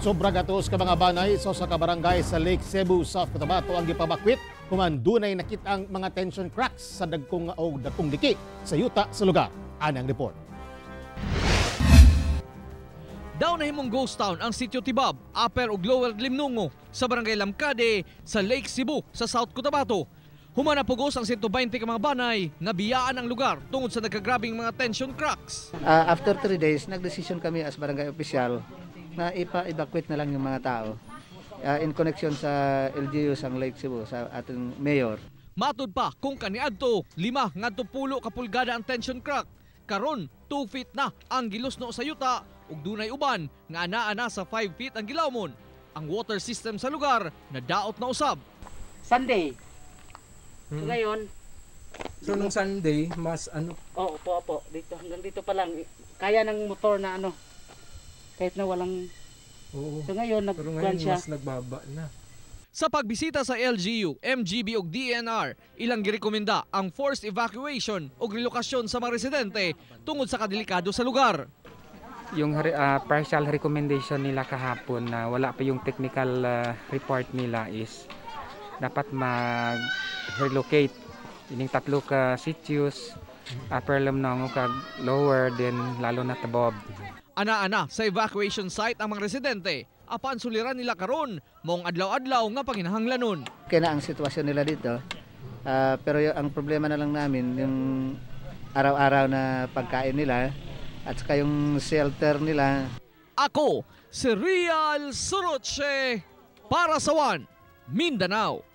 Sobra gatos ka mga banay sa usa ka barangay sa Lake Sebu, South Cotabato ang gipabakwit human dunay nakit-ang mga tension cracks sa dagkong o dagkong diki sa yuta sa lugar. Anang report. Daw nahimong ghost town ang Sitio Tibab, Upper ug Lower Limnungo sa Barangay Lamcade sa Lake Cebu sa South Cotabato. Human napugos ang 120 ka mga banay nga biyaan ang lugar tungod sa nagkagrabing mga tension cracks. After 3 days, nagdesisyon kami as barangay official na ipa-evacuate na lang yung mga tao in connection sa LGU sang Lake Cebu, sa ating mayor. Matud pa kung kaniadto, 5 ngadto 10 ka pulgada ang tension crack. Karon, 2 feet na ang gilusno sa yuta ug dunay uban nga anaa na sa 5 feet ang gilawmon. Ang water system sa lugar nadaot na usab. Sunday. So ngayon, So nung Sunday, mas ano, oh, opo, opo, dito hanggang dito pa lang kaya ng motor na ano. Kahit na walang. So ngayon Pero nagkuan ngayon siya. Mas nagbaba na. Sa pagbisita sa LGU, MGB ug DENR, ilang girekomenda ang forced evacuation ug relokasyon sa mga residente tungod sa kadelikado sa lugar. Yung partial recommendation nila kahapon na wala pa yung technical report nila is dapat mag-relocate ining tatlo ka sitios, Upper Lamnongo kag Lower, then lalo na Tabob. Ana-ana sa evacuation site ang mga residente apan suliran nila karon maong adlaw-adlaw nga panginahanglanon. Okay na ang sitwasyon nila dito. Pero ang problema na lang namin, yung araw-araw na pagkain nila at saka yung shelter nila. Ako si Real Soroche para sa One Mindanao.